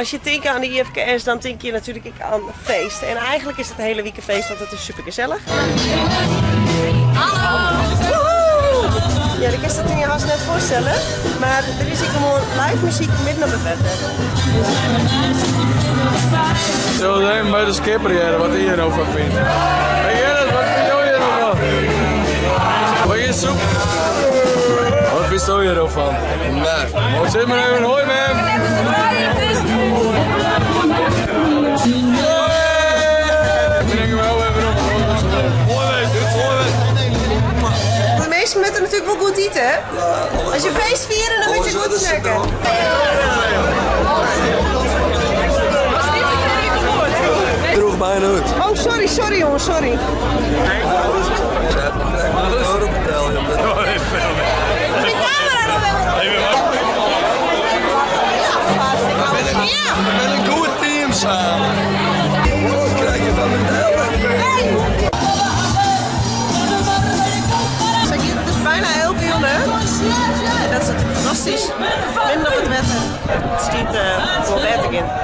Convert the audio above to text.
As je tinke oan de IFKS, dan tinke je natuerlik ek oan feest. En eigentlik is it de hiele wike feest, want it is super gesellich. Hallo! Ja, dat kinst it je hast net foarstelle, mar der is ek gewoan live muzyk midden op it wetter. Sille we even by de skipper hearre wat hy hjir no fan fynt. Hey Gerrit, wat fyn jo hjir no fan? Wat is soep? Wat fynsto hjir no fan? Nee. Sis mar even hoi mem. Bring hem even op. Mooi wees, mooi wees. De minsken moatte natuerlik wol goed ite. As je feest fiere, dan moatte je goed snacken. Droech bijna uit. Oh, sorry, sorry jongens, sorry. Euro betalen. Mijn camera nog wel. Ja. Met een goed team samen. Wat krijg je van mijn Ze hier dus bijna elke jongen. En dat is natuerlik fantastysk. Midden op it wetter. It stiet wol better yn.